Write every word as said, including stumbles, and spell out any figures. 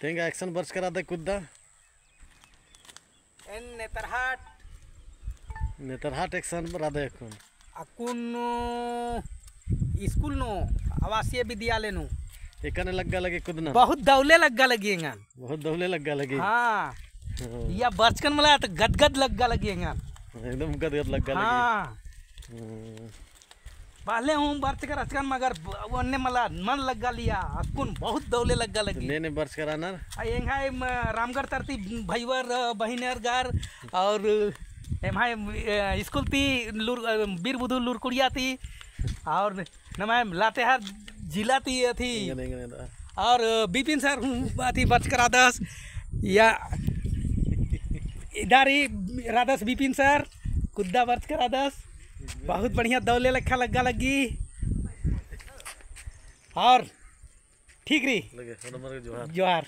तेंगा एकसन बरचका रअदय कुद्दा? एन नेतरहाट। नेतरहाट एकसन रअदय अक्कुन। अक्कुन स्कूल नू, आवासीय विद्यालय नू। एकने लग्गा लगी कुद्दना? बहुत दौले लग्गा लगी एंगन। बहुत दौले लग्गा लगी? हाँ। हाँ। या बरचकन मला तो गदगद लग्गा लगी एंगन। एकदम गदगद लग्गा लगी। हाँ। हाँ। पहले हूँ बरचका रहचकन मगर ब-, ओन्ने मला मन लग्गा लिया, अक्कुन बहुत दौले लग्गा लगी। ने ने बरचका रअनर? आ, एंग्है म-, रामगढ़ तरती भइवर, अ, बहिनर घर और एम्है, अ, स्कूल ती लुर-, अ, बीर बुधु लुरकुड़िया ती और नम्है लातेहार जिला ती अथी। एंगन, एंगन, एंगन। और, अ, बिपिन सर हूँ अथी बरचका रअदस या इदारी रअदस बिपिन सर कुद्दा बरचका रअदस। बहुत बढ़िया दौले लेखा लग्गा लगी। और ठीक रई। लगे, जोहार। जोहार।